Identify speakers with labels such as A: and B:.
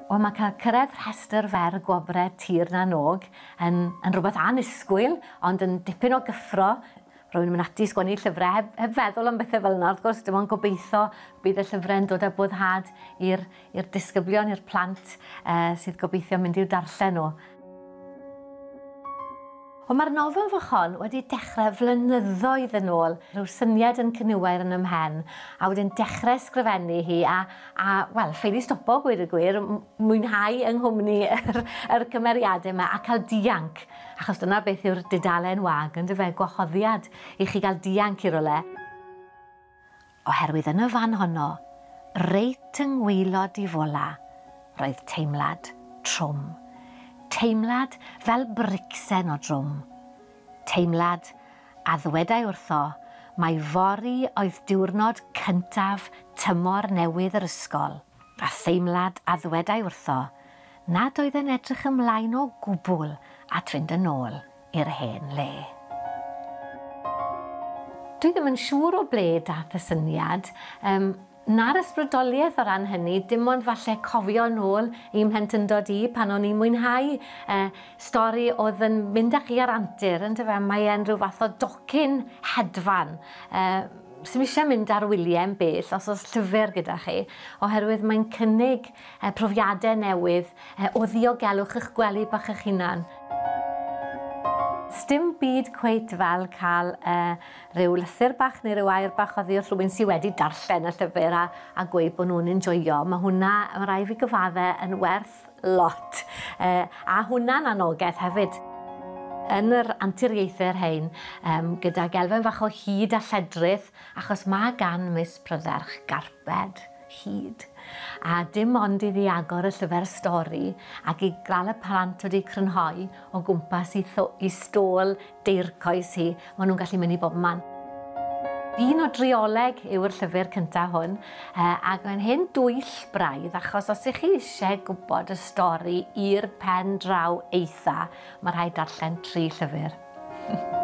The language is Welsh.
A: Wel, mae cael cyrraedd rhestr fer gwobrau Tir na n-Og yn, yn rhywbeth annisgwyl, ond yn dipyn o gyffro. Rwy'n mynd ati i sgwennu llyfrau heb, heb feddwl am bethau fel yna, wrth gwrs, dim ond gobeithio bydd y llyfrau'n dod â boddhad i'r i'r disgyblion, i'r plant sydd gobeithio mynd i'w darllen nhw. Ond mae'r nofel fach hon wedi dechrau flynyddoedd yn ôl, rhyw syniad yn cyniwair yn 'y mhen, a wedyn dechrau ysgrifennu hi a, a wel, ffeili stopo gweud y gwir, mwynhau yng nghwmni yr, yr cymeriadau yma a cael dianc, achos dyna beth yw'r dudalen wag, yndyfe, gwahoddiad i chi gael dianc i rywle. Oherwydd yn y fan honno, reit yng ngwaelod 'i fola, roedd teimlad trwm. Teimlad fel bricsen o drwm. Teimlad a ddwedai wrtho mai fory oedd diwrnod cyntaf tymor newydd yr ysgol, a theimlad a ddwedai wrtho nad oedd e'n edrych ymlaen o gwbl at fynd yn ôl i'r hen le. Dwi ddim yn siŵr o ble dath y syniad, yym, na'r ysbrydoliaeth o ran hynny, dim ond falle cofio nôl i mhlentyndod i pan o'n i'n mwynhau uh, stori oedd yn mynd â chi ar antur, yndyfe? Mae e'n rhyw fath o docyn hedfan. Uh, Sdim eisiau mynd ar wyliau'n bell os oes llyfr gyda chi, oherwydd mae'n cynnig profiadau newydd o ddiogelwch eich gwely bach eich hunan. Sdim byd cweit fel cael uh, rhyw lythyr bach neu rhyw air bach oddi wrth rhywun sydd wedi darllen y llyfr a, a gweud bod nhw'n enjoio. Mae hwnna, mae rhaid fi gyfadde, yn werth lot. Uh, a hwnna'n anogaeth hefyd. Yn yr anturiaethau rhain, um, gyda elfen fach o hud a lledrith, achos mae gan Miss Prydderch garped hud. A dim ond iddi agor y llyfr stori ac i gael y plant wedi crynhoi o gwmpas i, i stôl deircoes hi, maen nhw'n gallu mynd i bob man. Un o drioleg yw'r llyfr cyntaf hwn, ac mae'n hen dwyll braidd, achos os ych chi eisiau gwybod y stori i'r pen draw eitha, mae rhaid darllen tri llyfr.